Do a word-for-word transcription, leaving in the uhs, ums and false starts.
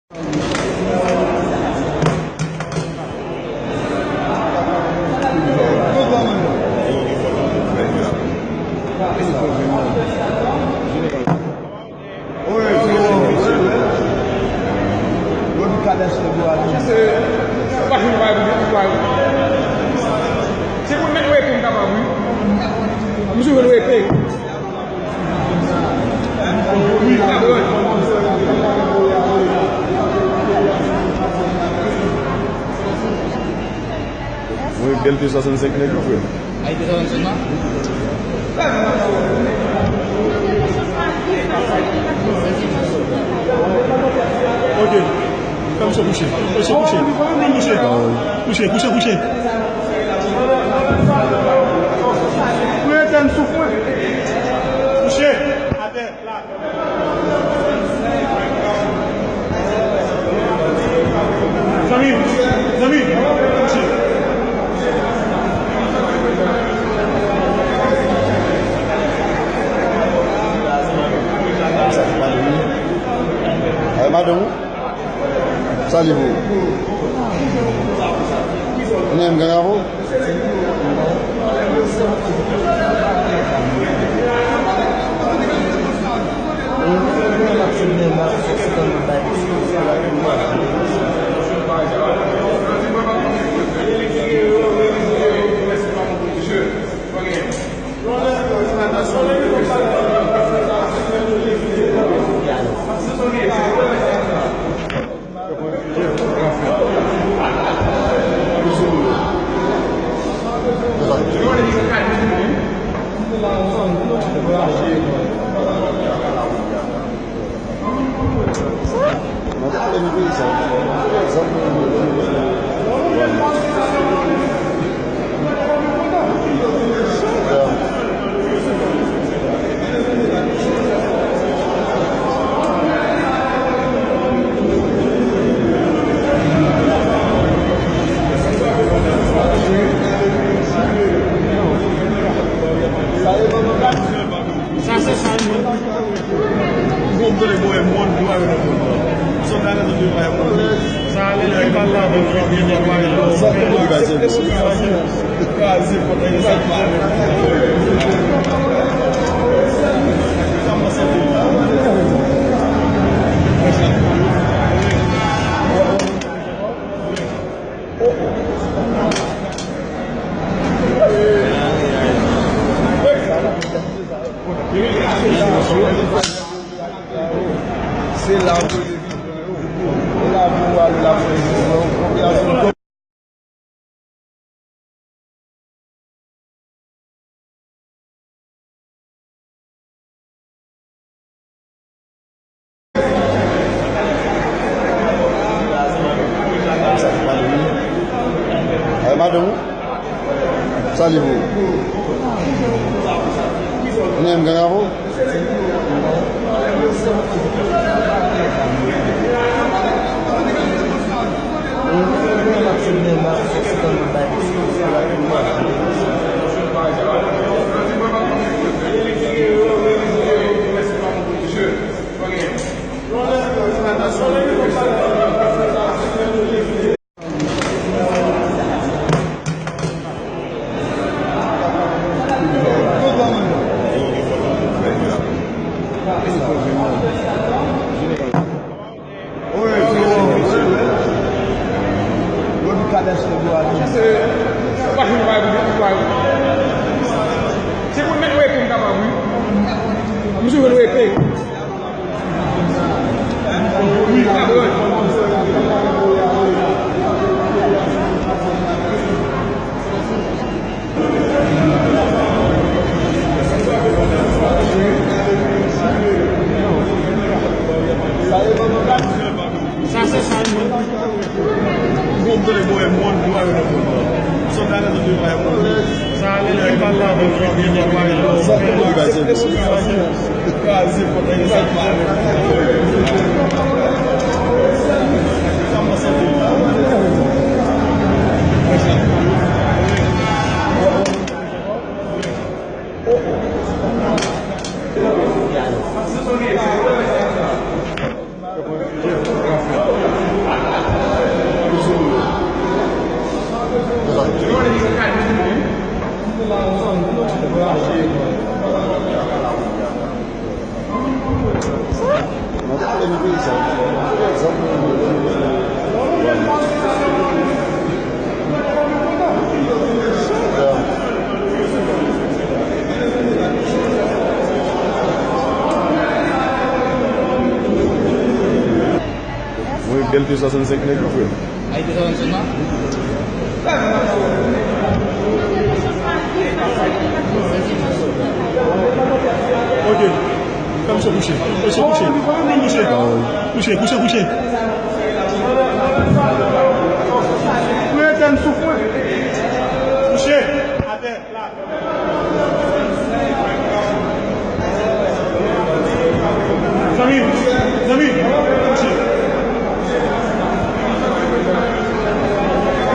Se pou l met repe m kapab, wi. M sou repe. Mwen bèl P swasannsenk nèg wi frè. Ay, P swasannsenk lan? Ok. Fè misye kouche. Fè misye kouche. Kouche. Kouche, kouche, kouche. Mwen etèn souf mwen. Kouche. Atè. Zanmi, zanmi. Ay, madanm ou? Sa li pou ou? Ou gen menm gang avè w? Sa se sa l ye. Sa ale, li pa t la. Se la pou yo vin pran yo. Se la pou yo ale la pou yo vin pran yo. Konbyen Ay, madanm ou? Sa li pou ou? Ou gen menm gang avè w? Se pou l met repe m kapab, wi. M sou repe. Sa se sa l ye. Sa ale, li pa t la. Mwen bèl P swasannsenk nèg wi frè. Ay, P swasannsenk lan? Ok. Fè misye kouche. Fè misye kouche. Kouche, kouche, kouche.